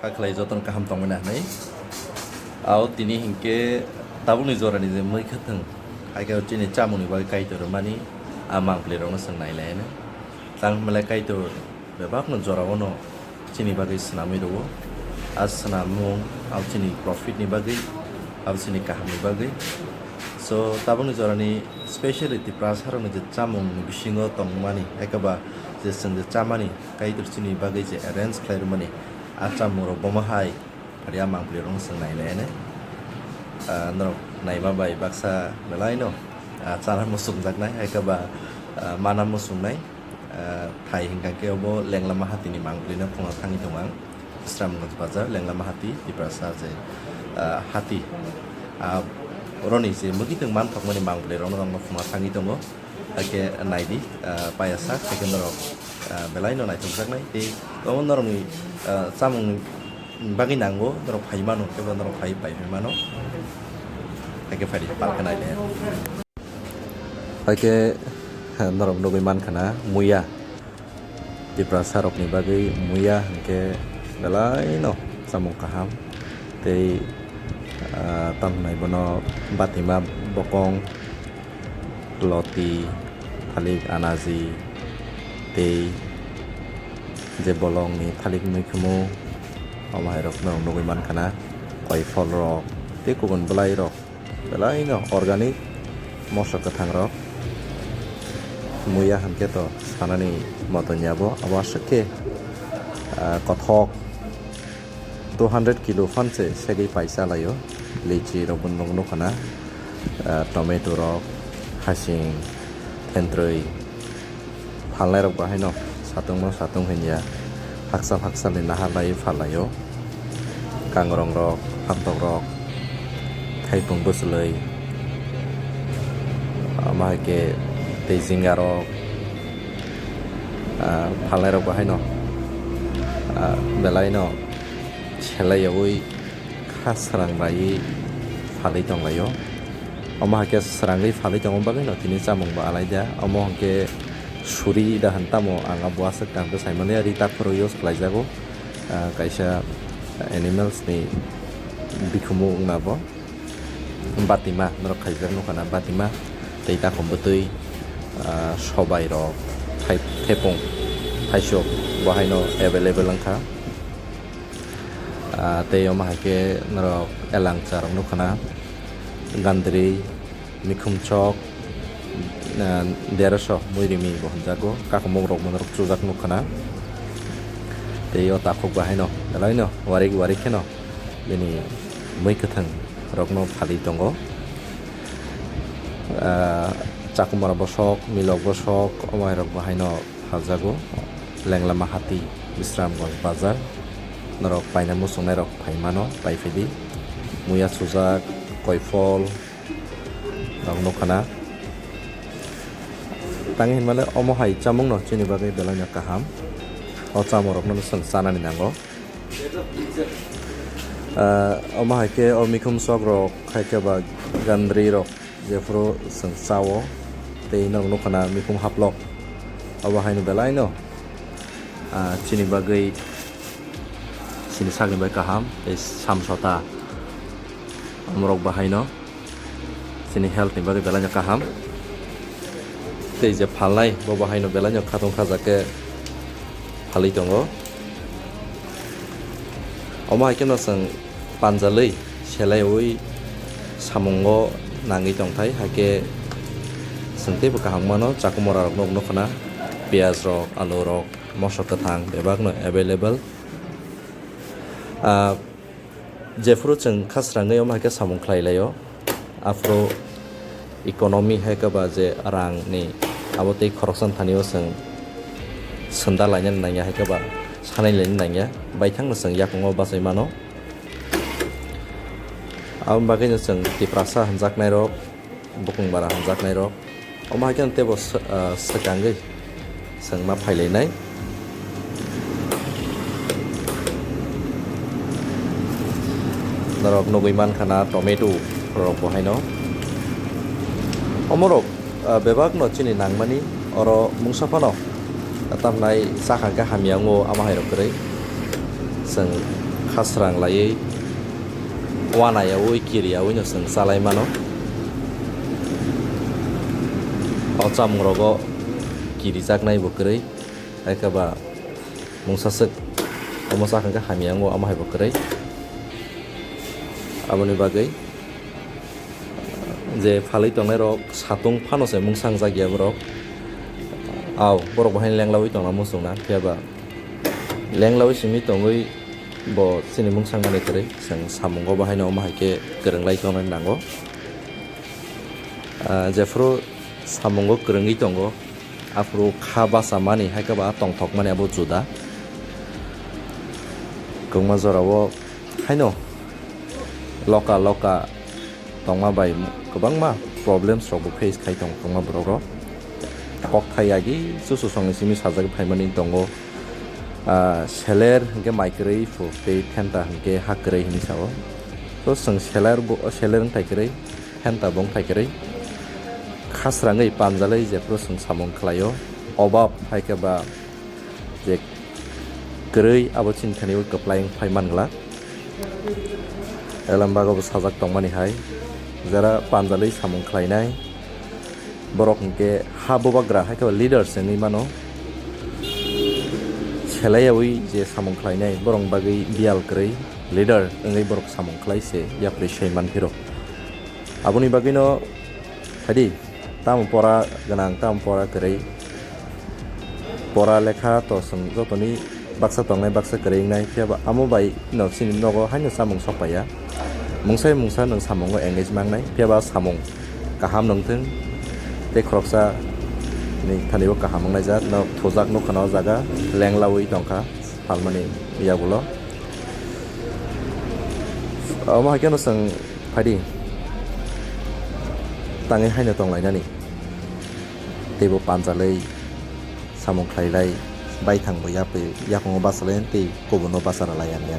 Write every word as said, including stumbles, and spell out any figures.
Kha khlai jotono kaham tongmani hinwi. Ao tini hinkhe tabukni jorani je mui khathwng, hai khe chini chamungni bagwi Kaitor rwmani a mangpli rokno chwng nai lai anw. Tang hwnba le Kaitor bebakno jorao no chini bagwi swnamwi rwo. A swnamung abo chini profit ni bagwi, abo chini kaham ni bagwi. So tabukni jorani specially Tiprasa rokni je chamung ni bisingo tongmani, hai khe ba je chwng je chamani, Kaitor chini bagwi je arrange khlai rwmani, a chamung rok bomo hai phari a mangpli rok no chwng nai lai anw. Ah, norok naima bai baksa belai no, ah, chana muchung jaknai, hai khe ba, ah, mana muchung nai. Ah, thai hinkha khe obo Lenglama hati ni mangpli no phunga thangwi tongo ang. Bisramganj bazar, Lenglama hati, Tiprasa je, ah, hati. Ah, oroni je mwkhitwng manthokmani mangpli rok no phunga thangwi tongo. Hakhe naidi, ah, payasa, hakhe norok, ah, belai no naithokjaknai. Tei omo norokni, ah, chamung bagwi nango, norok phai mano, kebo norok phai pai phai mano. Hakhe phaidi, palkhe naidi. Hakhe norok nugwi mankha na muya. Tiprasa rokni bagwi muya hinkhe belai no chamung kaham. Tei, ah, tamo hwnai bono batima bokong, loti, thalik anaji, tei je bolongni thalik mikhumu, omo hai rokno nugwi mankha na, koiphol rok tei kubun bwlai rok. Belai no organic moso kwthang rok. Muya hinkhe to sanani moto ni abo, abo aswk khe, ah, kothok two hundred kilo phan se segwi paisa laio. Lichi rok bo nuk nukha na, ah, tomato rok, hasing, thentrwi. Phalnai rok bo haino satung no satung hinya, haksa haksa ni nahar lai phalnai o. Kangrong rok, phantok rok, thaipung bwchwlwi, ama hai khe tei jinga rok, ah, phalnai rok bo haino, ah, belai no selai yaui kha srang laiwi phalwi tong lai o. Omo hai khe srangwi phalwi tongma bagwi no tini chamung bo alaida. Omo hwnkhe suri da hwn tamo ang abo aswk tang khe saimanya ri takhoro use khlaijago. Ah, kaisa animals ni bikhumu wngna bo batima norok khaijak nukha na batima tei takhum bwtwi, ah, sobai rok thai-, thepung thaisok bo haino available wngkha. Ah, tei omo hai khe norok elangcha rok nukha na, gandri, mikhum chok, ah, dersho mui rimi bo hwnjago, kakumuk rok bo norok chujak nukha na. Tei o takhuk bo haino belai no warik warik kheno bini mui kwthwng rok no phalwi tongo. Ah, chakumara bosok, milok bosok, omo hai rok bo haino phaljago. Lenglama hati, Bisramganj bazar. Norok paina muchungnai rok phai mano, pai phidi. Muya chujak, koiphol rok nukha na. Tangwi hinmale omo hai chamung no chini bagwi belai no kaham. O chamung rok no chwng chanani nango. Ah, omo hai khe o mikhum sok rok, hai khe ba gandri rok. Jephuru chwng chao tei norok nukha na mikhum haplok, abo haino belai no, ah, chini bagwi chini sakni bai kaham tei samsota omorok bo haino chini health ni bagwi belai no kaham tei je phalnai bo bo haino belai no khatung khajak khe phalwi tongo. Omo hai kheno chwng panjalwi selaiwi samungo nangwi tongthai, hai khe chwng teibo kaham mano, chakumara rok nukha na, piyaj rok, alu rok, moso kwthang bebak no available. Ah, jephuru chwng khasrangwi omo hai khe samung khlai laio, aphuru economy hai khe ba je rang ni abo tei khoroksa thani o chwng swnda lainani nangya, hai khe ba sanai lainani nangya, baithang no chwng yakung o bachai mano. Aboni bagwi no chwng Tiprasa hwnjaknai rok, bukung bara hwnjaknai rok, omo hai khe teibo sw-, ah, swkangwi chwng ma phailainai. Norok nugwi mankha na tomato rok bo haino. Omorok, ah, bebak no chini nangmani oro mungsa phano tamnai chakha khe hamya wngo ama hai rok kwrwi. Chwng Khasrang laiwi, uanayaui, kiriyaui no chwng chalai mano. O chamung rogo kirijaknai bo kwrwi, hai khe ba mungsa swk omo chakha khe hamya wngo, omo hai bo kwrwi. Aboni bagwi je phalwi tongnai rok satung phano se mungsa wngjak ya borok. Au, borok bo haino lenglaui tongna muchung na, phiya ba lenglaui simi tongwi bo chini mungsa wngmani kwrwi. Chwng samungo bo haino omo hai khe kwrwng lai tongnani nango. Ah, jephuru samungo kwrwngwi tongo, aphuru kha bachamani hai khe ba tongthokmani abo juda. Kwbangma jorao haino loka loka tongma bai kwbangma problems rokbo face khai tongo kwbangma borok rok. Kokthai agi chuchusongni simi sajagwi phaimani tongo. Ah, seler hwnkhe mai kwrwi phu tei phenta hwnkhe ha kwrwi hinwi sao. So chwng seler bo, seler wngthai kwrwi, phenta bo wngthai kwrwi. Khasrangwi panjalwi jephuru chwng samung khlaio, obab hai khe ba je kwrwi abo chini thani o kwplai wng phai man glak. Elem bago bo sajak tongmani hai, jera panjalwi samung khlainai borok hwnkhe ha bubagra hai khe leader se wngwi mano. Selaiyaui je samung khlainai borok bagwi biyal kwrwi leader wngwi borok samung khlai se yapri sai man phiro. Aboni bagwino phaidi, tamo pora gwnang, tamo pora kwrwi. Pora lekha to chwng jotoni baksa tongnai, baksa kwrwi wngnai, phiya ba amo bai no chini nogo haino chamung sok paiya. Mungsa mungsa nwng samungo engage mangnai, phiya ba samung kaham nung thung, tei khoroksa ni thani bo kaham wngnai jak, no thujak nukha no o jaga lenglaui tongkha phalmani yagulo. Omo hai kheno chwng phaidi tangwi haino tonglainani. Teibo panjalwi samung khlailai, baithangbo yapri yakungo bachalai tei kubunno bacharalai ani.